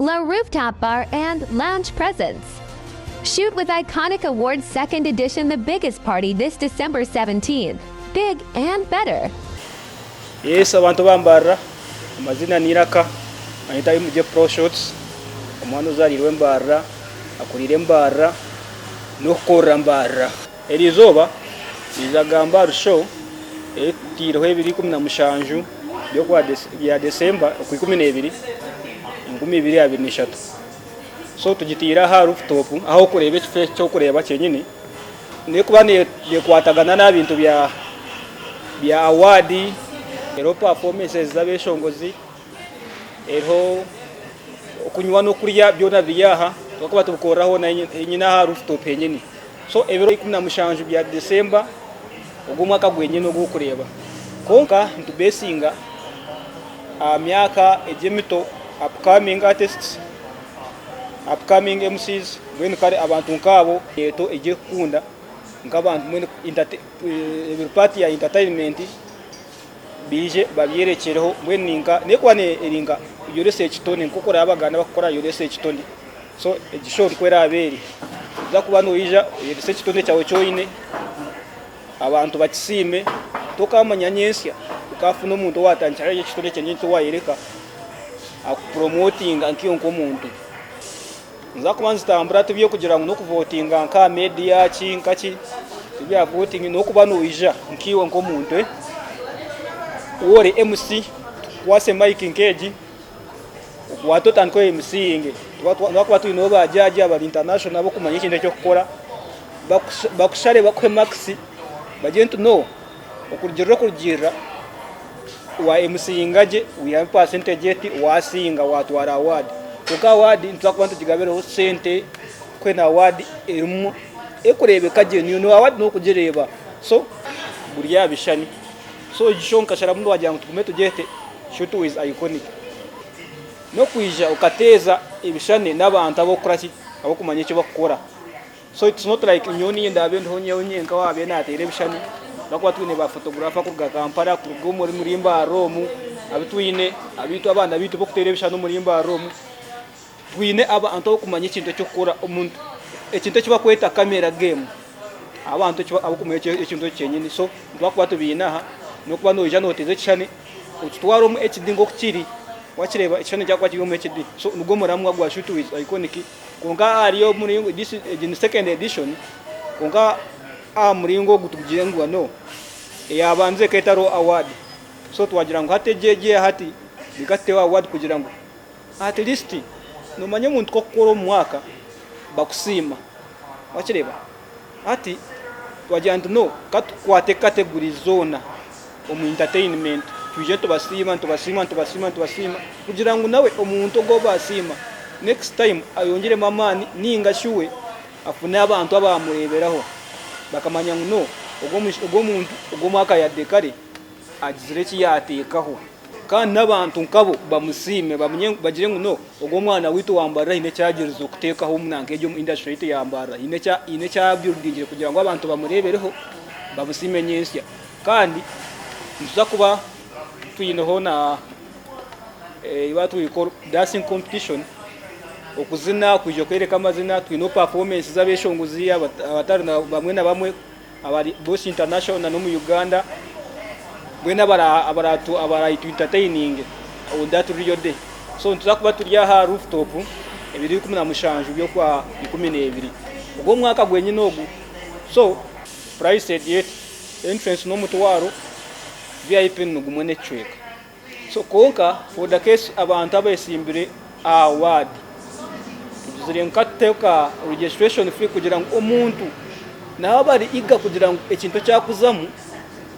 Low Rooftop Bar and Lounge presents Shoot with Iconic Awards Second Edition The Biggest Party this December 17th. Big and better. Yes abantu ba Mbarara, amazina ni Iraka, banyeta MJ Pro Shots, omwana ozarirwe Mbarara, akuriire Mbarara, n'okukorera Mbarara. Erizooba niija kugamba ahari show ei tutaireho ebiro 17 bya December okwa 12, 2023. So tugitaire aha roof top ahu orikureeba ekifo eki orikureeba kyenyini nekuba nekwatagana n'aha bintu bya bya award, eriho performances z'abeshongozi, eriho okunywa n'okurya byona biri aha twakuba tubikorera hoona henyini aha roof top henyini. So ebiro 17 bya December ogu omwaka gwenyini ogu orikureeba. Kwonka nitubesinga aha myaka egi emito upcoming artists, upcoming MCs mbwenu kare abantu nkaabo eto egi erikukunda nk'abantu mbwenu ebiri part ya entertainment baije babyerekyereho mbwenu ninka nekuba eri nka yoresa ekitone nk'oku oraba abaganda bakukora yoresa ekitone so egi show nikwo eraabe eri noza kuba noija oyerese ekitone kyawe eki oine abantu bakisiime tokamanya nyentsya okafuna omuntu owatandikiraho ekitone kyenyini eki wayereka akupromotinga nkaiwe nk'omuntu. Niza kuba nizitambura tibyokugira ngu n'okuvotinga nka aha media ki nkaki tibya voting n'okuba noija nkaiwe nk'omuntu waaba ori MC tukukwase mic nk'egi okwate otandike o MCinge twakuba twineho ba judge abari international abarikumanya ekintu eki orikukora bakushare bakuhe marks bagire nti no okurugiirira okurugiirira wa MCinga gye wihamu percentage eti wasinga watwara award kwonka award nituza kuba nitugigabiraho sente kwena award erimu erikureebeka gye award n'okugireeba so buri aha bishushani so egi show nkasharamu twagira ngu tugume tugyete shoot with iconic n'okwija okateeza ebishushani n'abantu ab'okukora ki ab'okumanya eki barikukora. So it's not like nyowe niinye ndaabe ndiho nyowe nyenka owaabaire naateera ebishushani, ahabw'okuba twine ba photographer kuruga Kampala, kuruga omuri muri Mbarara omu, abu twine, abaitu abaana baitu b'okuteera ebishushani omuri Mbarara omu. Twine abantu ab'okumanya ekintu eky'okukora omuntu ekintu eki barikweta camera game, abantu eki ab'okumanya ekintu ekyo kyenyini. So nituba tubaine aha, n'okuba noija nooteeza ekishushani okitware omu HD nk'oku kiri, wakireeba ekishushani kyakuba kiri omu HD. So nigwo muramwa gwa Shoot with Iconic. Kwonka ahari omuringo this egi ni second edition kwonka aha muringo ogu tugire ngu no eyabanza ekaba etariho award so twagira ngu hati egi egi eyahati reka tuteho award kugira ngu at least nomanya omuntu ku akukora omu mwaka bakusiima wakireba hati twagira nti no katukwate categories zoona omu entertainment twije nitubasiima nitubasiima nitubasiima nitubasiima kugira ngu nawe omuntu ogu ou basiima next time ayongyeremu amaani ninga shi we afune abantu abamureeberaho bakamanya ngu no ogu omuntu ogu omwaka yade kare agizire eki yaateekaho kandi n'abantu nkabo bamusiime bagire ngu no ogu omwana waitu owa Mbarara haine eki agyerize kuteekaho omu nanka egi omu industry yaitu eya Mbarara haine eki abuildingire kugira ngu abantu bamureebereho bamusiime nyentsya. Kandi nituza kuba twineho na what we call dancing competition, okuzina kwija kwereka amazina, twineho performance z'abeshongozi abatari bamwe na bamwe abari both international na n'omu Uganda, mbwenu abaraitu entertaininge on that real day. So nituza kuba turi aha roof top ebiro 17 by'okwa 12 ogwo omwaka gwenyine ogu. So price eri eti. Entrance n'omutwaro, VIP ni gumwe n'ekicweka. So kwonka for the case abantu abetsimbire aha ward tugizire ngu katuteho ka registration fee kugira ngu omuntu naaba ari eager kugira ngu ekintu eki arikuzamu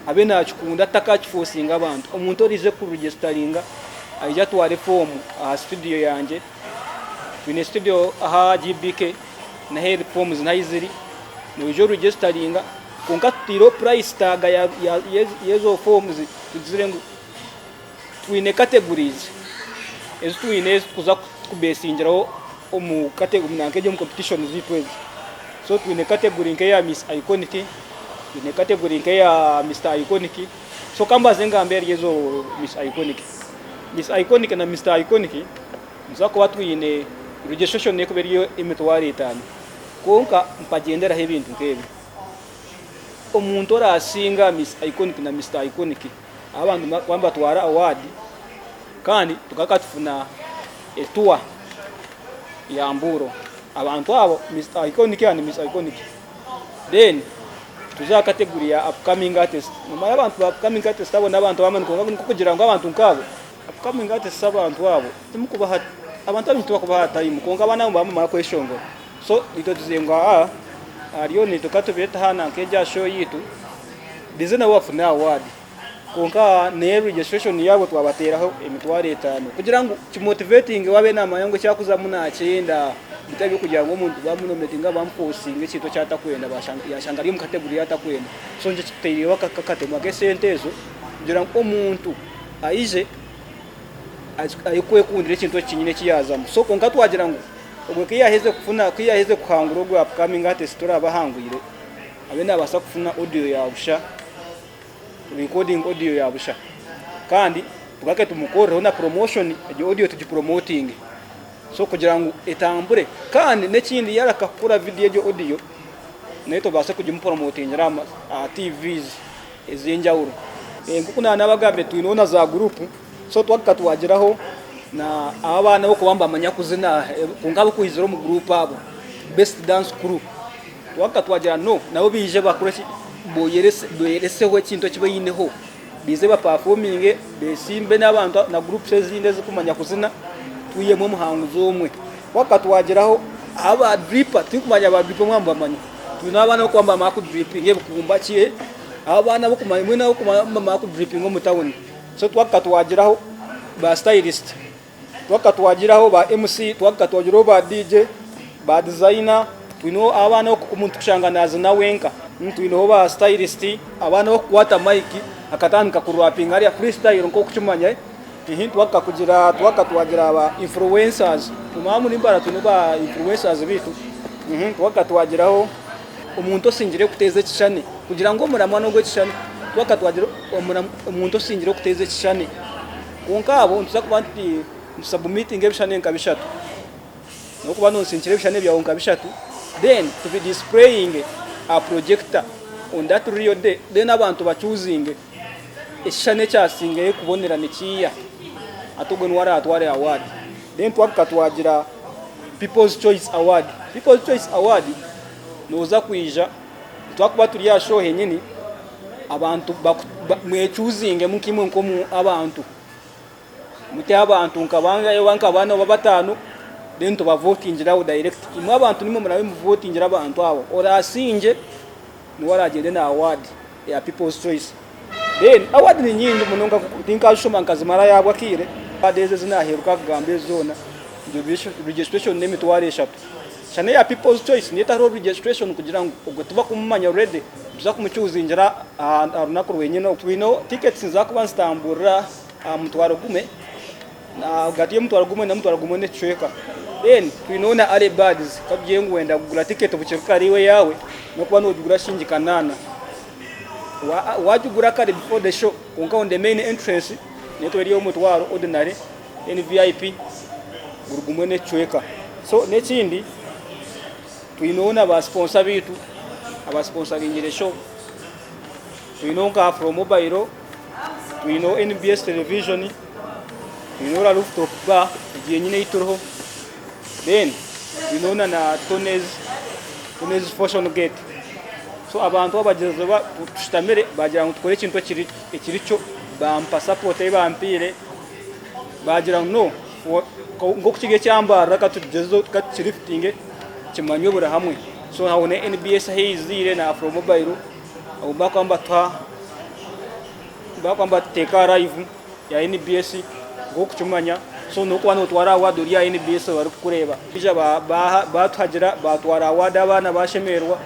abe nakikunda atakakifosinga abantu. Omuntu oraije ku registeringa aije atware foomu aha studio yangye, twine studio aha GBK naho eri forms nahu ziri, noija oregisteringa. Kwonka tutaireho price tag y'ezo forms tugizire ngu twine categories ezi twine ezi turikuza kubesingiraho omu nanka egi omu competition zaitu ezi. So twine category nk'eya Miss Iconic, twine category nk'eya Mister Iconic, so kambaze ngambe ahari ezo Miss Iconic. Miss Iconic na Mister Iconic. Nituza kuba twine registration erikuba eri emitwaro etano kwonka nibagyenderaho ebintu nk'ebi. Omuntu orasinga Miss Iconic na Mister Iconic aba abantu bakuba nibatwara award kandi tukaba tufuna etour ya Mbuuro. Abantu abo Mister Iconic and Miss Iconic. Then tuze aha category ya upcoming artist. Nomanya abantu ba upcoming artist abo n'abantu b'amaani kwonka nikwo kugira ngu abantu nk'abo upcoming artists abantu abo timukubaha abantu abaingi tibakubaha time kwonka abaana abo nibaba nibamara kweshongora. So itwe tugizire ngu aa hariyo naitwe katubeete aha nanka egi aha show yaitu bize nabo bafune award. Kwonka nayo registration yaabo twabateeraho emitwaro etano kugira ngu kimotivetinge we abe namanya ngu eki arikuzamu nakyenda bitari ebyokugira ngu omuntu bamunominatinga bamufosinga ekintu eki atakwenda yashanga ari omu category ei atakwenda. So nikyo kituteireho akatemwa k'esente ezo kugira ngu omuntu aije arikwekundira ekintu eki kyenyini eki yaazamu. So kwonka twagira ngu ogwe ku yaaheza kufuna ku yaaheza kuhangura ogwo upcoming artist oraabe ahangwire abe naabaasa kufuna audio ya busha. Recording audio ya busha kandi tugaruke tumukorereho na promotion egyo audio tugipromotinge so kugira ngu etambure kandi nekindi yareka kukora video egyo audio nayo tubaase kugimupromotingira aha TVs ezenjawulo. Nkoku nanabagambire twineho na za group so twagaruka twagiraho na abaana abokuba nibamanya kuzina kwonka abokwizira omu group abo best dance crew. Twagaruka twagira no nabo baije bakore ki beeyoreseho ekintu eki baineho, baije bapafominge beesimbe n'abantu na gurupusi ezindi ezirikumanya kuzina twihemu omuhanguzi omwe. Twagaruka twagiraho aba diripa tirikumanya ba diripa mwaba mubamanya, twine abaana abarikuba nibamanya kudiripinga ebikumba ki, abaana mbwenu abarikuba nibamanya kudiripinga omu tawuni. So twagaruka twagiraho ba sitayirisiti. Twaka twagiraho ba MC, twaka twagiraho ba DJ, ba designer, twineho abaana omuntu kushanga nazina wenka, twineho ba stylist, abaana abokukwata mic akatandika kurapinga hariya freestyle nk'okukimanya, twaka kugira twaka twagira ba influencers, omuri muri Mbarara twine ba influencers bitu, twaka twagiraho omuntu osingire kuteeza ekishushani kugira ngu omuramwa n'ogw'ekishushani, twaka twagira omuntu osingire kuteeza ekishushani. Kwonka abo nituza kuba nitusabumitinga ebishushani nka bishatu. N'okuba noosinkira ebishushani byawe nka bishatu then tubi disipureyinge aha projector on that real day then abantu bacuuzinge ekishushani ekyasingayo kubonera nikiiha. Hati ogwo niwe araatware award. Then twagaruka twagira People's Choice Award. People's Choice Award nooza kwija twakuba turi aha show henyini abantu mwecuuzingemu nkaimwe nk'omu abantu muteho abantu nka bangahi oba nka bana oba batano then tubavotingire aho direct imwe abantu nimwe murabe muvotingire abantu abo orasingye niwe aragyende na award eya people's choice then award ni nyingi munonga tinkazishoma nkazimarayo ahabw'akaire award ezo ezinaheruka kugamba ezo zoona registration n'emitwaro eshatu. Shana eya People's Choice niyo etariho registration kugira ngu ogwo tibakumumanya already nituza kumucuuzingira aha runaku rwenyine. Twineho tickets niziza kuba nizitamburira aha mutwaro gumwe ahagati y'omutwaro gumwe n'omutwaro gumwe n'ekicweka. Then twineho na early birds katugire ngu wenda kugura ticket bukiri kare iwe eyaawe n'okuba nogigura shilingi kanaana. Wagigura kare before the show kwonka on the main entrance neyo ekuba eri ey'omutwaro ordinary then VIP guri gumwe n'ekicweka. So n'ekindi twineho na ba sponsor baitu abasiponsaringire show, twineho nka Afro Mobile, twineho NBS Television, twineho na Rooftop Bar egi yenyini ei turiho, then twineho na Tonez, Tonez Fashion Gate. So abantu abagyezi tushutamire bagira ngu tukore ekintu ekiri kyo bampa support ei bampaire. Baagira ngu no, nk'oku kiri ekya Mbarara ka tugyezeho tukirifitinge kimanywe buri hamwe. So aho na NBS ahu eiziire na Afro Mobile ahu bakuba nibatuha bakuba nibatuteeka aha live ya NBS nk'okukimanya. So n'okuba nootwara award ori aha NBS barikukureeba. Baija baatuhagira baatwara award abaana baashemererwa.